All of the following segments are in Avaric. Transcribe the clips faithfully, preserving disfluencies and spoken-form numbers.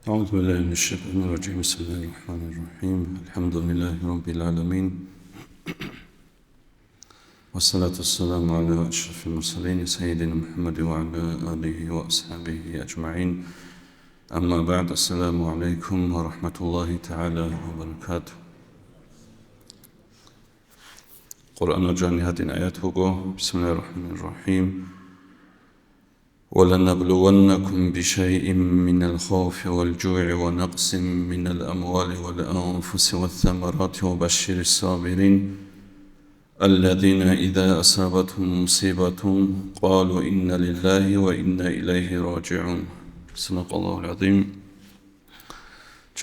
أعوذ بالله من الشيطان الرجيم. بسم الله الرحمن الرحيم. الحمد لله رب العالمين. والصلاة والسلام على أشرف المرسلين سيدنا محمد وعلى آله وأصحابه أجمعين. أما بعد، السلام عليكم ورحمة الله تعالى وبركاته. Къуръан жаниб гьадин аят буго. بسم الله الرحمن الرحيم. ولنبلونكم بشيء من الخوف والجوع ونقص من الأموال والأنفس والثمرات وبشر الصابرين الذين إذا أصابتهم مصيبة قالوا إنا لله وإنا إليه راجعون. صدق الله العظيم.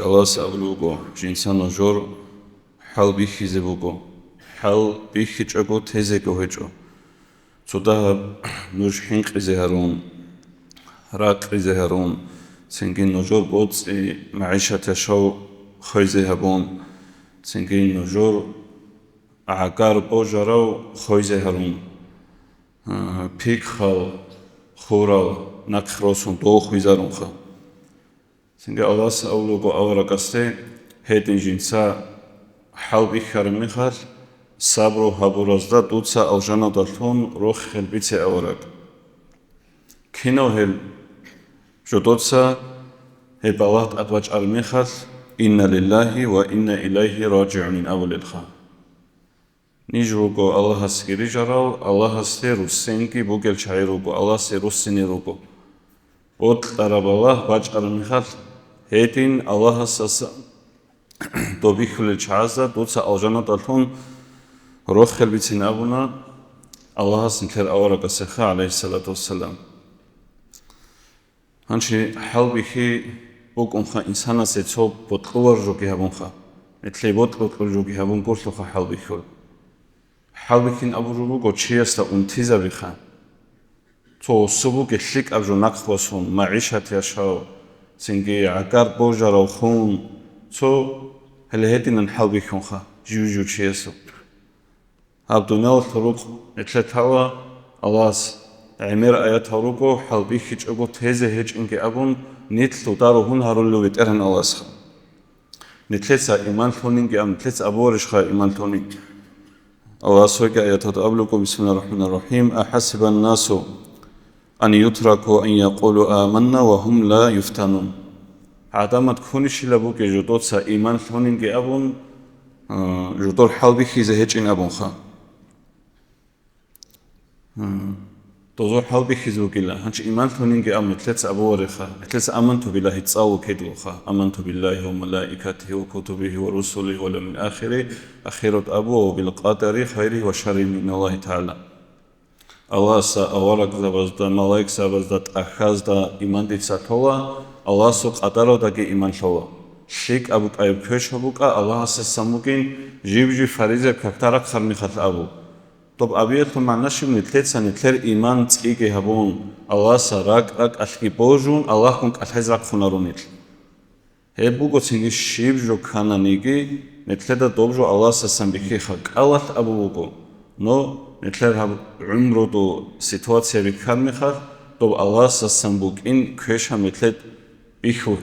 Аллагьас абулеб буго, жинца нужер хӀал бихьизе буго, хӀал бихьичӀого тезего гьечӀо. Цо дагьаб нуж хӀинкъизе гьарун, ракъизе гьарун, цинги нужер боцӀи-магӀишат яшав хвезе гьабун, цинги нужер гӀагар божарав хвезе гьарун, а, пихъал, хурал нахъе росун дов хвезарунха. Цинги Аллагьас абулеб буго аварагасде, гьедин жинца хӀал бихьараб мехалъ, сабру гьабуразда дуца алжаналдалъун рохел бице, авараг. Кинав гьел? Жодоца гьеб балагь тӀад бачӀараб мехалъ, «Инна лиллагьи ва инна илайгьи ражигӀунин» абулелха. Ниж руго Аллагьасги рижарал, Аллагьасде руссинги бугел чагӀи руго, Аллагьасде руссине руго. Бокьараб балагь бачӀараб мехалъ, гьедин Аллагьасдасан дов бихьулел чагӀазда дуца алжаналдалъун рохел бицин абуна Аллагьас нилъер аварагасеха, гӀалайгьиссалату вассалам. Гьанже хӀалбихьи букӀунха инсанасе цо бокьулар жоги гьабунха, нилъее бокьа-бокьул жоги гьабун гурлъуха хӀалбихьул. ХӀалбихьин абураб буго чиясда унтизабиха. Цо гьесул бугеб лъикӀаб жо нахъ босун, магӀишат яшав, цинги гӀагар божарав хун, цо гьеле гьединан хӀалбихьунха жив-жив чиясул. Гьаб дуниялалъул рукъ нилъе тала, Аллагьас гӀемер аятал руго, хӀалбихьичӀого тезе гьечӀинги абун, нилъ дуда ругьун гьарулев БетӀергьан Аллагьасха. Нилъеца иман лъунинги абун, нилъеца абуарищха иман лъунин? Аллагьас цоги аяталда абулеб буго, бисмиллагьир рахӀманир рахӀим, «АхӀасибан насу ан ютраку ан якъулу аманна ва гьум ла юфтанун». ГӀадамал ккунищила бугеб жодоца иман лъунинги абун, а, жодор хӀалбихьизе гьечӀин абунха. А, дозор хӀалбихьизе бугила, гьанчи иман лъунинги абун, нилъеца абуариха, нилъеца аманту биллагьи цӀалу ккедулха, аманту биллагьи ва малаикатигьи ва кутубигьи ва русулигьи вал явмил ахири, ахират абу ва бил къадари хайригьи ва шарригьи миналлагьи тагӀала. Аллагьасда, аварагзабазда, малаикзабазда, тӀахьазда иман дица лъола, Аллагьасул къадаралдаги иман лъола. ЛъикӀаб букӀа, квешаб букӀа, Аллагьасдасан бугин, жив-жив фаризаяб какда рахъараб мехалъ абу. Доб абиялъул магӀна щиб? Нилъеца нилъер иман цӀиги гьабун, Аллагьасда ракӀ-ракӀалъги божун, Аллагьгун кӀалъазе рахъунарун нилъ. Гьеб буго цинги щиб жо ккананиги, нилъеда доб жо Аллагьасдасан бихьиха кӀалалъ абу буго, но нилъер гьаб гӀумруду ситуация бихьар мехалъ, доб Аллагьасдасан букӀин квешаб нилъед бихьу-,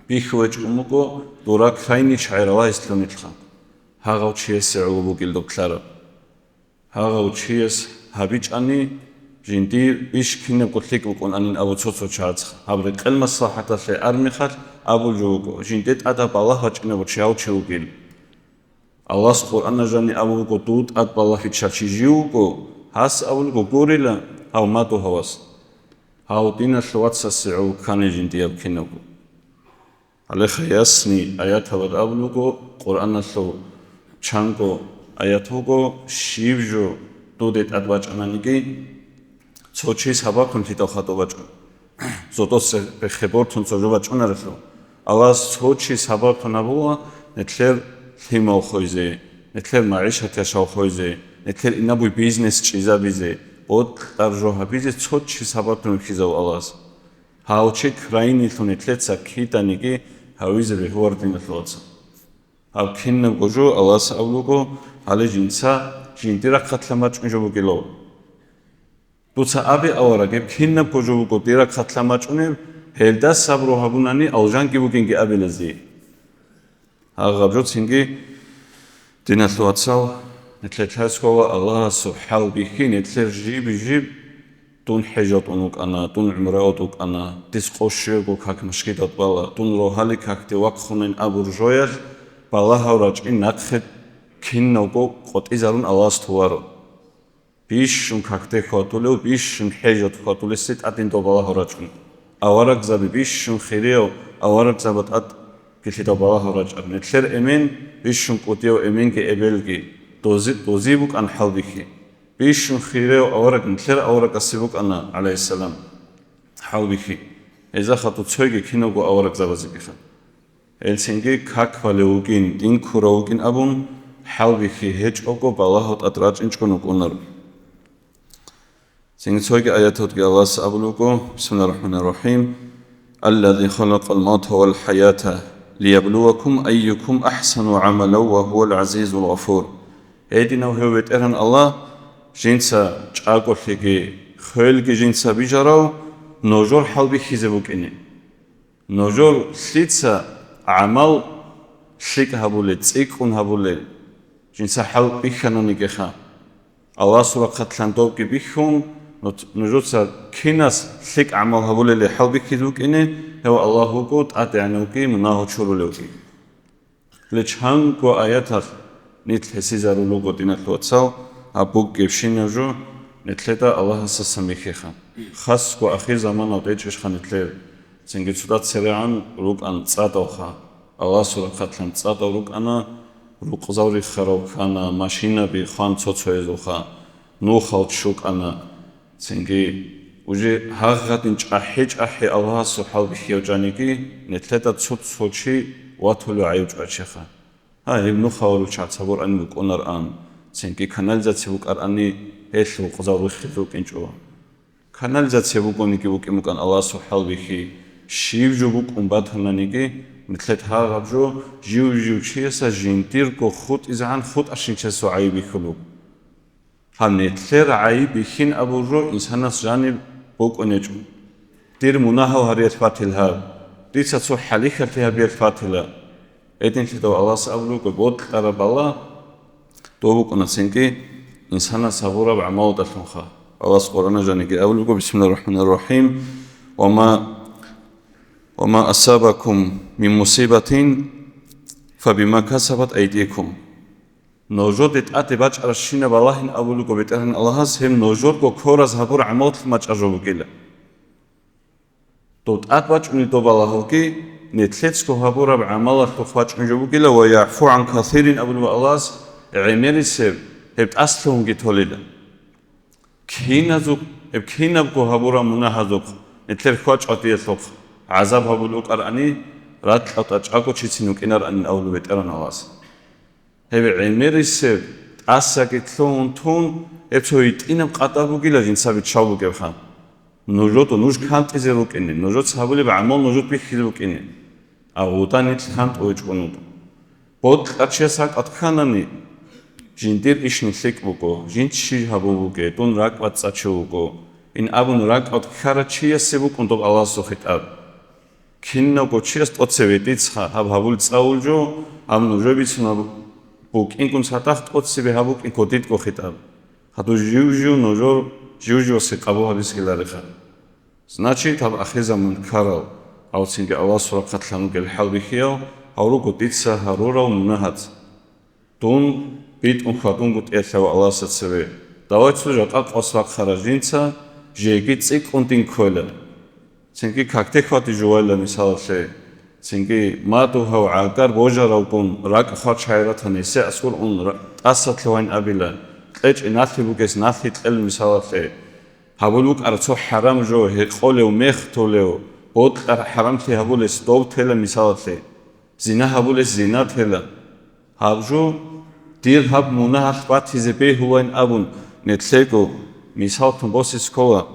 бихьулечӀун буго, дура крайний чагӀи Аллагьас лъунилха. Гьагъав чиясе гӀоло бугел доб ккараб. Гьагъав чияс гьабичӀани, жиндир иш кинабго лъикӀ букӀунанин абу цо-цо чагӀацха. Гьаб рекъел маслахӀаталъе ар мехалъ абулеб жо буго, жинде тӀадаб балагь бачӀинав чи гьав чи вугил. Аллагьас Къуръана жани абулеб буго, дуда тӀад балагь биччав чи жив вуго, гьас абулеб буго, гурила, гьав мадугьавас. Гьав диналъул вацасе гӀоло ккани жиндияб кинабго. Гьалеха ясни аяталда абулеб буго, Къуръаналъул чанго аят буго, щиб жо дуде тӀад бачӀананиги, цо чи сабаблъун лъидал хадуб бачӀун. Зодосе бехе бортун цо жо бачӀунарелъул. Аллагьас цо чи сабаблъун гьабула, нилъер лъимал хвезе, нилъер магӀишат яшав хвезе, нилъер инабуй бизнес чӀезабизе, бокьараб жо гьабизе цо чи сабаблъун вихьизав Аллагьас. Гьав чи крайнийлъун нилъеца киданиги гьавизе бегьулар, диналъул вацал. Гьаб кинабго жо Аллагьас абулеб буго, гьале жинца жиндир рахъалъан бачӀун жо бугилав. Дуца абе, авараг, гьеб кинабго жо буго дир рахъалъан бачӀунеб, Гьелда сабру гьабунани алжанги бугинги абилазе. Гьагъаб жо цинги, диналъул вацал, нилъеда лъай ккола Аллагьасул хӀалбихьи, нилъер жиб-жиб, дун хӀежалъун вукӀана, дун гӀумраялъ вукӀана, дис къо щуго как мажгиталда бала, дун рогьалил какде вахъунин абураб жоялъ балагьал рачӀин нахъе киналго къотӀизарун Аллагьас товаро. Бищун какде хьвадулев, бищун хӀежалъ хьвадулесе тӀадин доб балагьал рачӀун. Аварагзаби бищун хирияв аварагзаба тӀад гилъидал балагьал рачӀар. Нилъер эмен бищун кӀудияв эменги эбелги, дози, дози букӀан хӀалбихьи. Бищун хирияв авараг нилъер аварагасе букӀана, гӀалайгьиссалам, хӀалбихьи. Гьезда хадуб цойги киналго аварагзабазегиха. Гьелцинги как балев вугин, дин ккурав вугин абун, хӀалбихьи гьечӀого балагьал тӀад рачӀинчӀого нукӀунаро. Цинги цоги аяталдги Аллагьас абулеб буго, Бисмиллагьир рахӀманир рахӀим, «Аллази халакъал мавта вал хӀаята лияблувакум айюкум ахӀсану гӀамалан ва гьувал гӀазизул гъафур». Гьединав гьев БетӀергьан Аллагь, жинца чӀаголъиги, хвелги жинца бижарав, нужер хӀалбихьизе букӀине. Нужер лъица гӀамал лъикӀ гьабулел, цӀикӀкӀун гьабулел, жинца хӀалбихьананигиха. Аллагьасул рахъалъан добги бихьун, нуц-, нужеца кинас лъикӀ гӀамал гьабулелги хӀалбихьизе вукӀине, гьев Аллагь вуго, тӀадегӀанавги, мунагьал чурулевги. Ле чанго аяталъ нилъ гьесизарулел руго, диналъул вацал, гьаб бугебщинаб жо нилъеда Аллагьасдасан бихьиха. Хасго ахирзаманал тӀечӀищха нилъер, цинги цода церегӀан рукӀан цӀадалха, Аллагьасул рахъалъан цӀадал рукӀана, рукъзал риххарал ккана, машинаби хван цо-цоязулха, нухал чукӀана. Цинги, уже гьагъадин чӀахӀи-чӀахӀи Аллагьасул хӀалбихьияв жаниги, нилъеда цо-цо чи ватулев гӀайиб чӀвачеха. Гьа, гьеб нухалъул чагӀаца букӀарани букӀунаран, цинги канализация букӀарани, гьелъ рукъзал риххизе вукӀинчӀо. Канализация бугониги букӀин букӀан Аллагьасул хӀалбихьи, щиб жо букӀун батананиги, нилъеда гьагъаб жо жив-жив чиясда жиндирго хутӀизегӀан хутӀарщинчиясул гӀайиб бихьулеб. Гьаб нилъер гӀайиб бихьин абураб жо инсанас жаниб букӀунечӀо. Дир мунагьал гьариялъ батила гьаб, дица цо хӀалихьалъи гьабиялъ батила. Гьединлъидал Аллагьас абулеб буго, бокьараб бала доб букӀуна цинги инсанас гьабураб гӀамалалдалъунха. Аллагьас Къуръана жаниги абулеб буго, Бисмиллагьир рахӀманир рахӀим, «Ва ма, ва ма асабакум мин мусибатин, фа бима касабат айдикум». Нужеде тӀаде бачӀарабщинаб балагьин абулеб буго БетӀергьан Аллагьас, гьеб нужерго квераз гьабураб гӀамалалъ бачӀараб жо бугила. Дов тӀад бачӀунеб доб балагьалги, нилъецаго гьабураб гӀамалалъухъ бачӀунеб жо бугила, «Ва яъфу гӀан касирин», абулеб Аллагьас, гӀемерисеб гьеб тӀасалъугьунги толила. Киназухъ, гьеб кинабго гьабураб мунагьазухъ, нилъер хьвачӀватиялъухъ гӀазаб гьабулеб букӀарани, ракьалда чӀаго чицин вукӀинаранин абулеб БетӀергьан Аллагьас. Гьеб гӀемерисеб тӀасаги лъугьун тун, гьеб цо гьитӀинаб къатӀа бугила жинца биччал букӀебха. Нужеда нуж кантӀизе рукӀине, нужеца гьабулеб гӀамал нужеда бихьизе букӀине. Агъуда нилъ кантӀугьичӀо нуд. Бокьарав чияс ракӀалде кканани, жиндир иш нилъ лъикӀ буго, жинца щиб гьабун бугеб, дун ракӀбацӀцӀад чи вуго, ин абун ракӀалде ккарав чиясе букӀун доб Аллагьасул хитӀаб. Кинавго чияс тӀоцебе дица гьаб гьабулеб цӀалулеб жо, гьаб нужер бицунеб букӀингун цадахъ тӀоцебе гьаб букӀин кодидго хитӀаб. Гьадур жив-жив нужер жив-живасе къабул гьабизе ккелареха. Значит, гьаб ахирзаман ккарал, гьав цинги Аллагьасул рахъалъан ругел хӀалбихьиял, гьав руго дица гьарурал мунагьаца. Дун битӀун хьвадунго тӀелъав Аллагьасда цеве. Давай цо жакъа къос вахъарав жинца жеги цӀикӀкӀун дин кквела. Цинги какде хьваде жувайила мисалалъе. Цинги мадугьав гӀагар божаравгун ракӀ хвачӀайратани, гьесие аскӀор ун ра-, тӀасалъугьайин абила, кьечӀеб налъи бугес налъи кьел мисалалъе. Гьабулеб букӀараб цо хӀарам жо, гьекъолев, мехтулев, бокьараб хӀарамлъи гьабулес дов тела мисалалъе. Зина гьабулес зина тела. Гьаб жо, дир гьаб мунагьалъ батизе бегьулайин абун, нилъего мисалтун босизе ккола,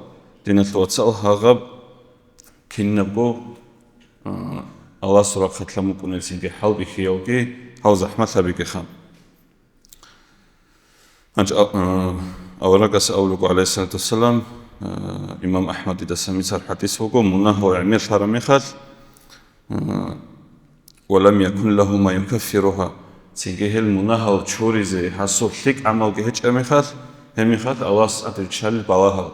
диналъул вацал, гьагъаб кинабго, а, Аллагьасул рахъалъан букӀунелцинги хӀалбихьиялги гьал захӀмалъабигиха. Гьанже, а, а, аварагас абулеб буго, гӀалайгьиссалату вассалам, Имам Ахмадидасан бицар хӀадис буго, мунагьал гӀемерлъараб мехалъ, «Ва лам якун лагьу ма юкаффиругьа», цинги гьел мунагьал чуризе гьасул лъикӀ гӀамалги гьечӀеб мехалъ, гьеб мехалъ Аллагьас тӀаде риччалел балагьал.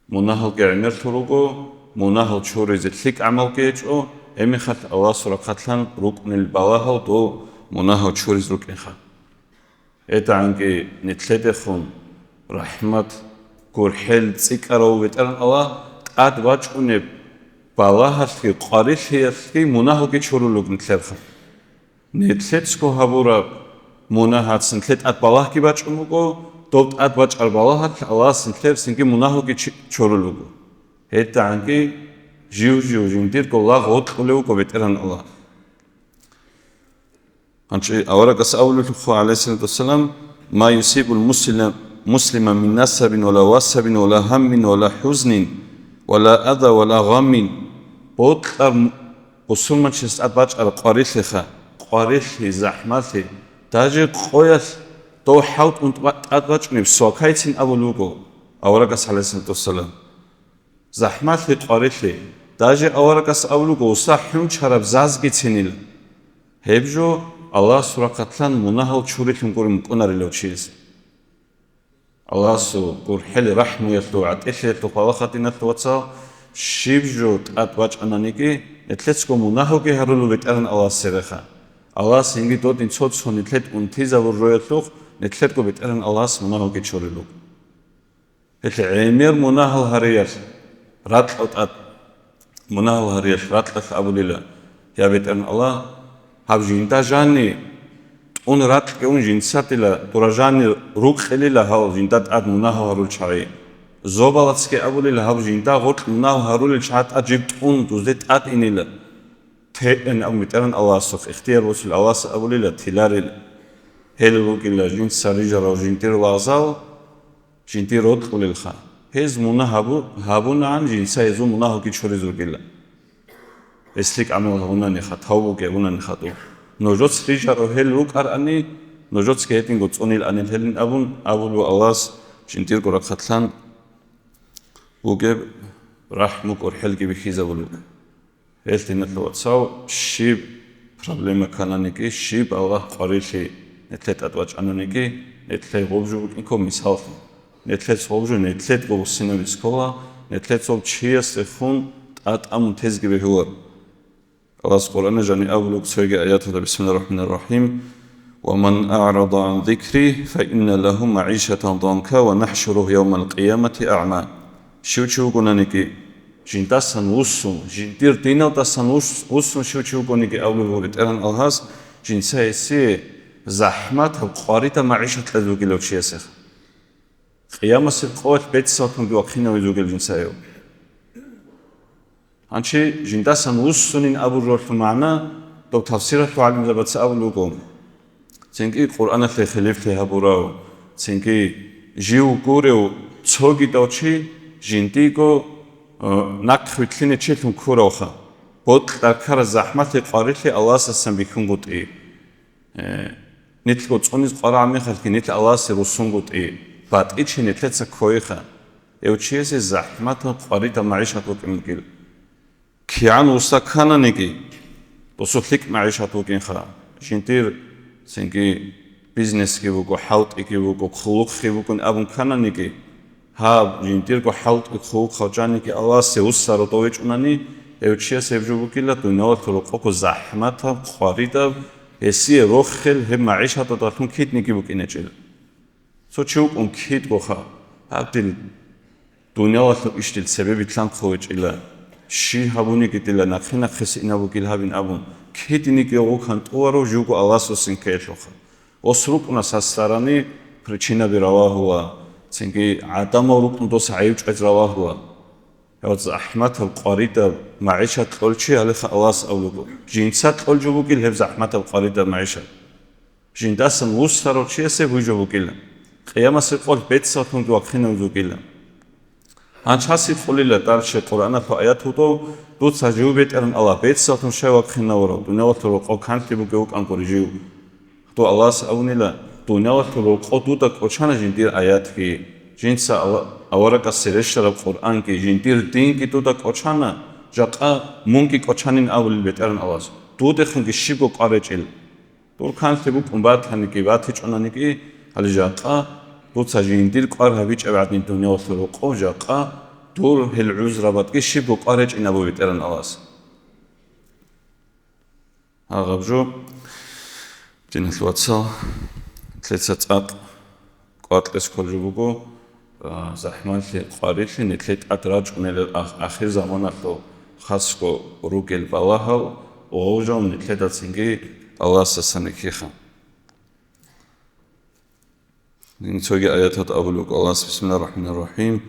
Мунагьалги гӀемерлъун руго, мунагьал чуризе лъикӀ гӀамалги гьечӀо, гьеб мехалъ Аллагьасул рахъалъан рукӀунел балагьал дов мунагьал чуриз рукӀинха. ГьедигӀанги нилъедехун рахӀмат, гурхӀел цӀикӀкӀарав БетӀергьан Аллагь, тӀад бачӀунеб балагьалъги къварилъиялъги мунагьалги чурулел руго нилъерха. Нилъецго гьабураб мунагьаца нилъер тӀад балагьги бачӀун буго, доб тӀад бачӀараб балагьалъ Аллагьас нилъер цинги мунагьалги чи-, чурулел руго. ГьедигӀанги жив-жив жиндирго лагъ вокьулев вуго БетӀергьан Аллагь. Гьанже аварагас абулелъулха, гӀалайгьиссалату вассалам: «Ма юсибул муслима, муслима мин насабин ва ла васабин ва ла гьаммин ва ла хӀузнин ва ла аза ва ла гъаммин». Бокьараб му-, бусурманчияс тӀад бачӀараб къварилъиха, къварилъи, захӀмалъи, даже къоялъ дов хӀалтӀун тӀад бачӀунеб свакайцин абулеб буго аварагас, гӀалайгьиссалату вассалам. ЗахӀмалъи, къварилъи, даже аварагас абулеб буго, уса хӀунчараб зазгицинила. Гьеб жо Аллагьасул рахъалъан мунагьал чурилъун гури мукӀунарила чиясе. Аллагьасул гурхӀел, рахӀмуялъул, гӀатӀилъиялъул хвалахъа, диналъул вацал, щиб жо тӀад бачӀананиги, нилъецго мунагьалги гьарулел БетӀергьан Аллагьас цереха. Аллагьас гьенги додин цо-цо нилъед унтизабур жоялъухъ, нилъерго БетӀергьан Аллагьас мунагьалги чурилел руго. Гьелъ гӀемер мунагьал гьариялъ ракьа тӀад, мунагьал гьариялъ ракьалъ абулила: «Я БетӀергьан Аллагь, гьаб жинда жанни тӀун ракьги ун жинцатила, дура жанни рукъилила гьал жинда тӀад мунагьал гьарул чагӀи. Зобалацги абулила, гьаб жинда гъоркь мунагьал гьарулел чагӀи тӀад жиб тӀун дузде тӀад инила». Те-, эн абун БетӀергьан Аллагьасухъ ихтияр босулел, Аллагьас абулила, тиларила. Гьел ругила жинца рижарал жиндир лагъзал, жиндир рокьулелха. Гьез мунагь гьабу-, гьабунагӀан жинца гьезул мунагьалги чуриз ругила. Гьес лъикӀ гӀамал гьабунаниха, тавбуги гьабунаниха дов. Нужец рижарав гьел рукӀарани, нужецги гьединго цӀунилаанил гьелин абун, абулеб Аллагьас жиндирго рахъалъан бугеб рахӀму-гурхӀелги бихьизабулеб. Гьелъ, диналъул вацал, щиб проблема ккананиги, щиб Аллагь къварилъи нилъер тӀад вачӀананиги, нилъее гъоб жо букӀинго мисаллъун. Нилъец гъоб жо нилъедго вуссинаби ккола, нилъецал чиясдехун тӀатӀамун тезги бегьулар. Аллагьас Къуръана жани абулеб цоги аяталда: «Бисмиллагьир рахӀманир рахӀим. Ва ман аърада гӀан зикри, фа инна лагьу магӀишатан данка ва нахӀшуругьу явмал къиямати агӀма». Щив чи вугонаниги, жиндасан вуссун, жиндир диналдасан вус-, вуссун щив чи вугониги, абулеб буго БетӀергьан Аллагьас, жинца гьесие захӀматаб къваридаб магӀишат кьезе вугилав чиясеха. Къиямасеб къоялъ бецаллъунги вахъинавизе вугел жинца гьев. Гьанже жиндасан вуссунин абуралъул магӀна доб тафсиралъул гӀалимзабаца абулеб буго. Цинги Къуръаналъе хилифлъи гьабурав, цинги жив гурев цогидав чи жиндиего, э, нахъ вилълъине чилъун ккуравха, бокьараб ккараб захӀмалъи къварилъи Аллагьасдасан бихьунгутӀи. Э, нилъго цӀуниз къварагӀа мехалъги нилъ Аллагьасе руссунгутӀи, батӀичи нилъеца ккойиха. Гьев чиясе захӀматаб къваридаб магӀишат букӀин бугил. КигӀан вуссун ккананиги, досул лъикӀ магӀишат букӀинха. Жиндир цинги бизнесги буго, хӀалтӀиги буго, хъулухъги букӀин абун ккананиги, гьаб жиндирго хӀалтӀи хъулухъав жаниги Аллагьасе вуссарав дов вичӀунани, гьев чияс гьеб жо бугила дуниялалъул рокъого захӀматаб, къваридаб, гьесие рохел гьеб магӀишаталдалъун кидниги букӀинечӀел. Цо чи вукӀун кидгоха, гьаб дил дуниялалъул иш дил цебе билълъанхъувечӀила, щи гьабуниги дила нахъе-нахъе инаб бугил гьабин абун, кидниги гъукан тӀуварав живго Аллагьасул синкеялъулха. Ос рукӀуна сасдарани причинаби ралагьула, цинги гӀадамал рукӀун дос гӀайиб чӀваз ралагьула. Гьев захӀматаб къваридаб магӀишат кьолчи гьалиха Аллагьас авлуго. Жинца кьолчи бугил гьеб захӀматаб къваридаб магӀишат. Жиндасан вуссарав чиясе гьуй жо бугила. Къиямасеб къоялъ бецаллъунги вахъинавизе вугила. Гьанчаси къулила тӀарче Къуръаналъул аят гьудов, дуца жив БетӀергьан Аллагь бецаллъун щай вахъинавурав, дуниялалъул рокъо канлъи бугев вукӀанго жив. Гьудов Аллагьас абунила, дуниялалъул рокъо дуда кӀочана жиндир аятги. Жинца Алла-, аварагасде рещтараб Къуръанги, жиндир динги дуда кӀочана, жакъа мунги кӀочанин абулел БетӀеран Аллагьас. Дудехунги щибго кӀвар гьечӀел. Дур канлъи букӀун батаниги, батичӀонаниги, гьале жакъа дуца жиндир кӀвар гьабичӀеб гӀадин дуниялалъул рокъов, жакъа дур гьел гӀузрабазги щибго кӀвар гьечӀин абу БетӀеран Аллагьас. Гьагъаб жо, диналъ вацал, нилъеца цӀакъ кӀвар кьезе кколеб жо буго, а, захӀмалъи, къварилъи нилъее тӀад рачӀунел ах-, ахир заманалъул хасго ругел балагьал, гъов жал нилъеда цинги Аллагьасдасан рихьеха. Цоги аяталда абулеб буго Аллагьас, бисмиллагьир рахӀманир рахӀим,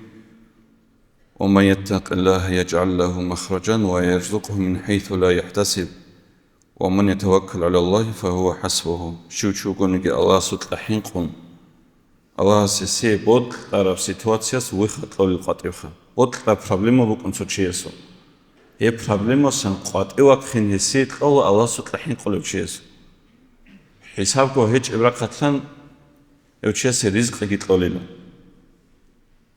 «Ва ман яттакъиллагьа яжгӀал лагьу махражан ва ярзукъгьу мин хӀайсу ла яхӀтасиб, ва ман ятаваккал гӀалаллагьи фагьува хӀасбугьу». Щив чи вугониги Аллагьасукьа хӀинкъун, Аллагьас гьесие бокьараб ситуацияс выход кьолел къватӀивха. Бокьараб проблема букӀун цо чиясул. Гьеб проблемасан къватӀив вахъин гьесие кьола Аллагьасукьа хӀинкъулев чияс. ХӀисабго гьечӀеб рахъалъан гьев чиясе ризкъиги кьолила.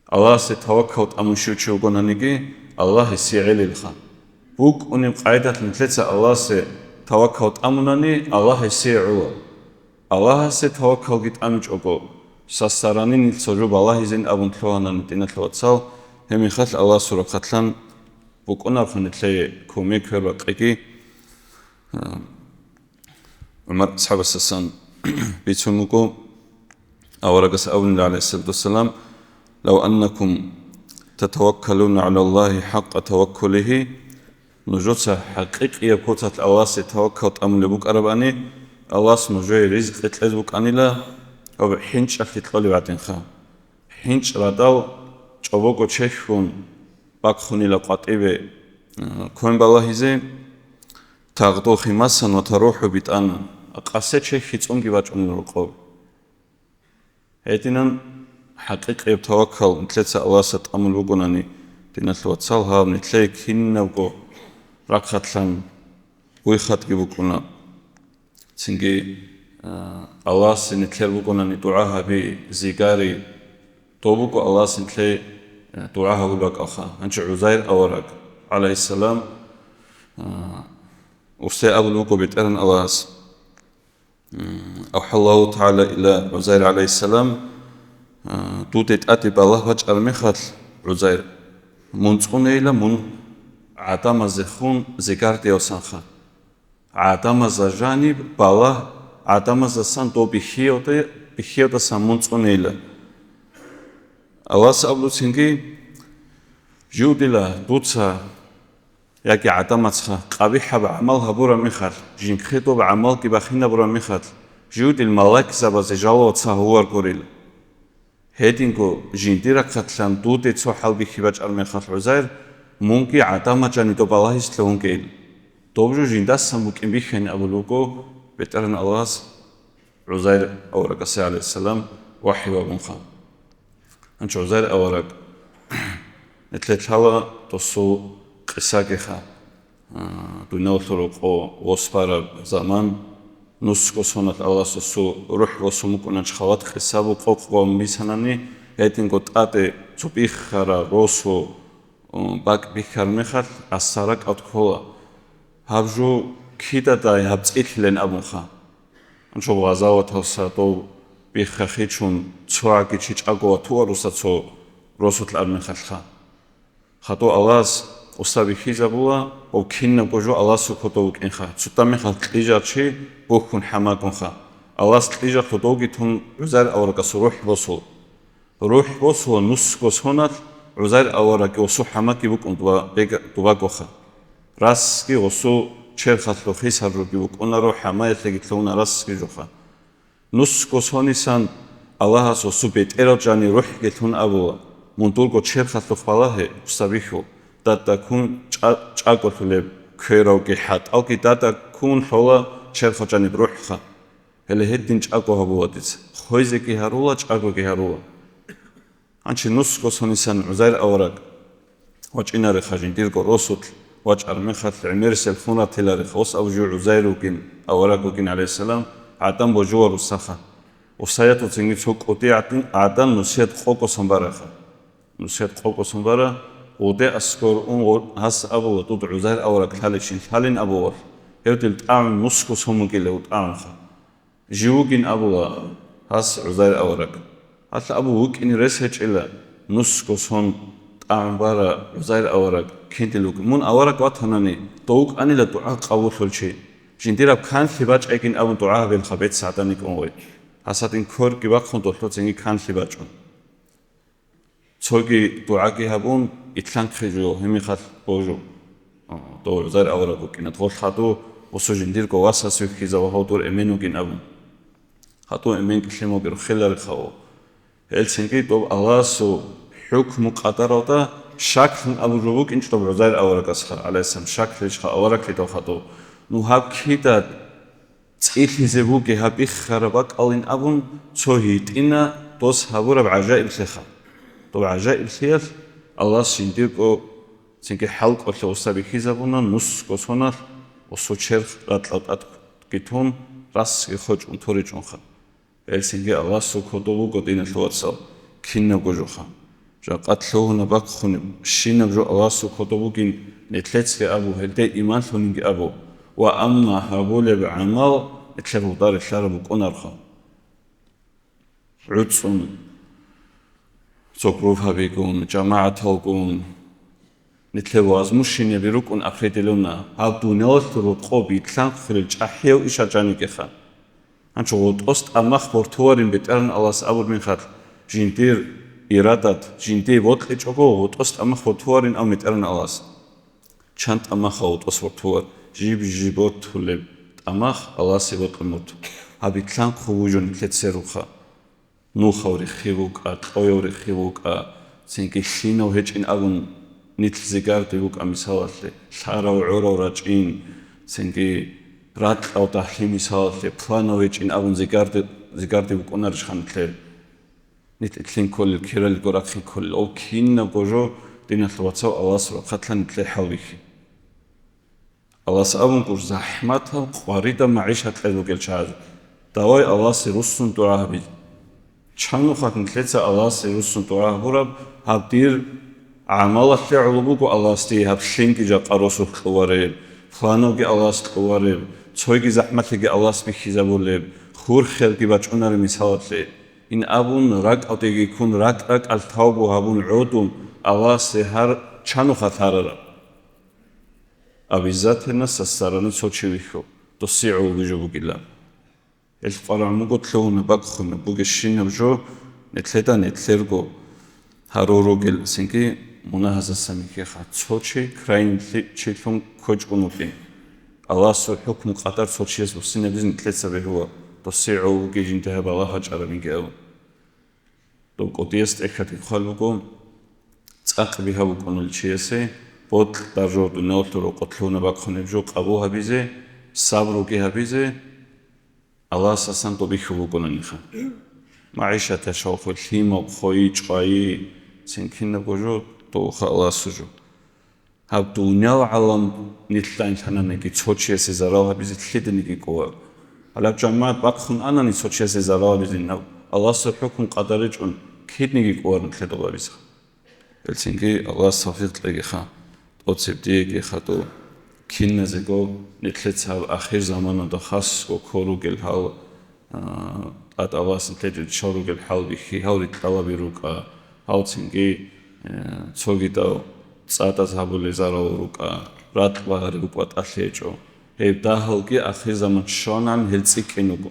Аллагьасде таваккал тӀамун щив чи вугонаниги, Аллагь гьесие гӀелилха. БукӀунеб къайдалъ нилъеца Аллагьасде таваккал тӀамунани, Аллагь гьесие гӀола. Аллагьасде таваккалги тӀамичӀого, сасаранин нилъ цо жо балагьизин абун лъугьанани, диналъ вацал, гьеб мехалъ Аллагьасул рахъалъан букӀунарха нилъее кумек, квербакъиги. ГӀумар асхӀабасдасан бицун буго, аварагас абунила, гӀалайгьиссалату вассалам, «Лав аннакум татаваккалуна гӀалаллагьи хӀакъа таваккулигьи», нужеца хӀакъикъияб куцалъ Аллагьасде таваккал тӀамулеб букӀарабани, Аллагьас нужее ризкъи кьезе букӀанила, гьаб хӀинчӀалъе кьолеб гӀадинха. ХӀинчӀ радал чӀобого чехьун бахъунила къватӀибе, э, квен балагьизе, тагъду химасан ва тарухӀу битӀана, къасе чехьи цӀунги бачӀунел рукъоб. Гьединан хӀакъикъияб таваккал нилъеца Аллагьасда тӀамул бугонани, диналъ вацал, гьаб нилъее кинабго рахъалъан буйхатги букӀуна. Цинги, а, Аллагьасе нилъер бугонани дугӀа гьаби, зигари, доб буго Аллагьас нилъее, а, дугӀа гьабулеб бакӀалха. Гьанчи ГӀузайр авараг, гӀалайгьиссалам, а, усе абулеб буго БетӀеран Аллагьас, м, «АвхӀаллагьу тагӀала иля ГӀузайр гӀалайгьиссалам», а, дуде тӀаде балагь бачӀараб мехалъ, ГӀузайр, мун цӀунейила мун гӀадамаздехун зигардиявсанха. ГӀадамазда жаниб балагь, гӀадамаздасан доб бихьиялде, бихьиялдасан мун цӀунейила. Аллагьас абулеб буго цинги, жив дила, дуца яги гӀадамазха къабихӀаб гӀамал гьабураб мехалъ, жинхъе доб гӀамалги бахинабураб мехалъ, жив дила малаикзабазе жалоба гьавур гурила. Гьединго жиндир рахъалъан дуде цо хӀал бихьи бачӀараб мехалъ, ГӀузайр, мунги гӀадамаз жаниб доб балагьизе лъугьунгейил. Доб жо жиндасан букӀин бихьани абулеб буго БетӀеран Аллагьас ГӀузайр аварагасе, гӀалайгьиссалам, вахӀю гьабунха. Гьанчи ГӀузайр авараг, нилъее лъала досул къисагиха. А, дуниялалъул рокъов ос бараб заман, нусго соналъ Аллагьас досул рухӀ босун букӀуна, халат къиса буго къокъ бан бицанани, гьединго тӀаде цо биххараб росу, м, бакӀ биххараб мехалъ, асар ракӀалде ккола. Гьаб жо кидадай гьаб цӀилъилин абунха. Анчо гъазаваталса дов биххахичун цогӀаги чи чӀаго ватуаруса цо росулъ аб мехалъха. Хадув Аллагьас къуса бихьизабула, ва кинабго жо Аллагьасул кодов вукӀинха. Цо тӀад мехалъ кьижал чи бухьун хӀамагунха. Аллагьас кьижал кодовги тун ГӀузайр аварагасул рухӀ босула. РухӀ босула нусго соналъ ГӀузайр аварагги ва цо хӀамагги букӀун дова-, бега-, дубагоха. Расги гъосул черхалъул хисар руги букӀунаро, хӀамаялъеги лъугьуна расги жоха. Нусго сонисан Аллагьас гъосул бетӀерал жаниб рухӀги лъун абула, мун дурго черхалъухъ балагье, гъуса бихьул, дада ккун чӀа-, чӀаголъулеб, кверавги хӀатӀалги дада ккун лъола черхал жаниб рухӀха. Гьеле гьедин чӀаго гьабула дица, хвезеги гьарула, чӀагоги гьарула. Гьанчи нусго сонисан ГӀузайр авараг вачӀинареха жиндирго росулъ, вачӀар мехалъ гӀемерисел хун ратилареха, ос абу жив ГӀузайр вугин, авараг вугин, гӀалайгьиссалам, гӀадан божуварусаха. Усаятуцинги цо кӀудиян гӀадан нусият къокӀосан бараха. Нусият къокӀосан бара, гъуде аскор ун гъо-, гьас абула, дуд ГӀузайр авараг лъалищин лъалин абула, гьев дил тӀагӀун нусго сон вукӀила, гьев тӀагӀунха. Жив вугин абула гьас ГӀузайр авараг. Гьалъ абу вукӀине рес гьечӀила, нусго сон тӀагӀун бара ГӀузайр авараг, киндил вукӀин. Мун авараг ватанани, дов вукӀанила дугӀа къабуллъул чи. Жиндираб канлъи бачӀайгин абун дугӀа гьабилха бецц гӀадан йикӀун гъой. Гьасадин корги бахъун долъуцинги канлъи бачӀун. Цоги дугӀаги гьабун, итлъанхъи жо, гьимихъалъ божу. Дов ГӀузайр авараг вукӀина, дол хадув, гъусу жиндирго васас вихьизава гьав дур эмен вугин абун. ГьатӀу эмен кӀилъин вугер хиларихъав. Гьелцинги доб Аллагьасул хӀукму къадаралда шаклъун абуржо букӀинчӀо доб ГӀузайр аварагасха, гӀалайгьиссалам, шаклъичха авараглъидал хадув. Ну гьаб кида цӀилъизе бугеб гьаб биххараб бакӀалин абун, цо гьитӀина дос гьабураб гӀажаиблъиха. Доб гӀажаиблъиялъ Аллагьас жиндирго цинги хӀалкӀолъа уса бихьизабуна, нусго соналъ усу черх ракьал тӀадги тун, расги хочӀун торичӀунха. Гьелцинги Аллагьасул кодоб буго, диналъул вацал, кинабго жоха. Жакъа лъугьунеб бахъунеб, щинаб жо Аллагьасул кодоб бугин, нилъецаги абу, гьелде иман лъунинги абу, ва амма гьабулеб гӀамал нилъер гъударелъараб букӀунарха. ГӀуцӀун, цогрув гьабигун, жамагӀаталгун, нилъер возмущениеби рукӀун определённо, гьаб дуниялалъул рокъоб итлъанхъулел чӀахӀияв ишал жаникӀеха. Гьанчо гъотӀос тӀамах бортуларин БетӀергьан Аллагьас абураб мехалъ, жиндир ирадат, жиндие бокьичӀого гъотӀос тӀамах бортуларин абун БетӀергьан Аллагьас. Чан тӀамаха гъотӀос бортулар, жиб-жиб бортулеб тӀамах Аллагьасе бокьун борту. Гьаб итлъанхъу вужун нилъеца руха. Нухав риххи вукӀа, кьояв риххи вукӀа, цинги лъинав гьечӀин абун нилъ зигарде вукӀа мисалалъе, лъарав гӀорав рачӀин, цинги ракьав дагьлъи мисалалъе, планав гьечӀин абун зигарде, зигарде вукӀунарищха нилъер? Нилъ итлъин кколел, киралго рахъин кколел, ов кинабго жо, диналъул вацал, Аллагьас рахъалъан нилъер хӀалбихьи. Аллагьас абун гур, захӀматал къваридаб магӀишат кьел ругел чагӀаз. Давай Аллагьасе руссун дугӀа гьабизе. Чанухъа нилъеца Аллагьасе руссун дугӀа гьабураб, гьаб дир гӀамалалъе гӀоло буго Аллагьас дие гьаб лъинги жакъа росулъ кьувареб, плановги Аллагьас кьувареб, цойги захӀмалъиги Аллагьас бихьизабулеб, хурхелги бачӀунареб мисалалъе. Ин абун, ракӀалдеги ккун, ракӀ-ракӀалъ тавбу гьабун гӀодун, Аллагьасе гьар чанухъа лъарараб. Обязательно со стороны цо чи вихьу, досие гӀоло бижо бугила. Гьел къварагӀ муго лъугьуна бакӀхуна бугещинаб жо, нилъеда нилъерго гьарул ругел, цинги мунагьазасан михьеха, цо чи крайний чилъун ккочӀун вукӀин. Аллагьасул хӀукму къадар цо чияс буссинабизе нилъеца бегьула, досие гӀоло бугей жинда гьеб балагь гьачӀарабинги абун. Дов кӀудияс тӀехьалъи хъван буго, цӀакъ бигьа букӀунел чиясе, бокьараб жо дуниялалъул рокъоб лъугьуна бахъунеб жо къабул гьабизе, сабруги гьабизе, Аллагьасасан доб бихьулеб букӀунаниха. МагӀишат яшавхъе, лъимал, хъойи, чӀвайи, цин кинабго жо довха Аллагьасул жо. Гьаб дуниял гӀалам нилъ лъананиги цо чиясе зарал гьабизе лъиданиги кӀоларо. Гьалаб жамагӀат бахъун анани цо чиясе зарал гьабизе, гьаб Аллагьасул хӀукму къадар ричӀун кидниги кӀоларо нилъеда гьабизе. Гьелцинги Аллагьас тавфикъ кьегиха, тӀоцеб диеги хадув киназего нилъеца гьаб ахир заманалда хасго ккол ругел гьал, а, тӀад Аллагьас нилъеда риччал ругел хӀалбихьи, гьал рикьалаби рукӀа, гьалцинги, э, цогидал цӀадаз гьабулел зарал рукӀа, ракь багьареб букӀа тӀалъи гьечӀо. Гьеб дагьалги ахир заман щванан гьел цӀикӀкӀин руго.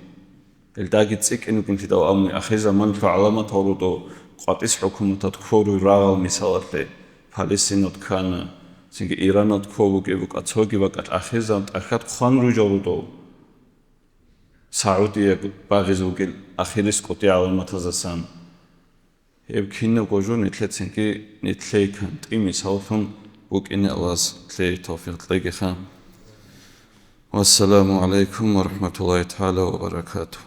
Гьелдаги цӀикӀкӀин вукӀинлъидал абуни, ахир заманалъул гӀаламатал руго къватӀис хӀукуматалъ ккоруй рагъал мисалалъе, Палестинал ккана, цинги Иранал ккол бугеб букӀа, цоги бакӀалъ ахир заман тӀахьад хъван ругел руго. Саудия багъизе вугел ахирис кӀудиял гӀаламатаздасан. Гьеб кинабго жо нилъецинги нилъее кантӀи мисаллъун букӀине Аллагьас нилъее тавфикъ кьегиха. Вассаламу гӀалайкум ва рахӀматуллагьи тагӀала ва баракатугь.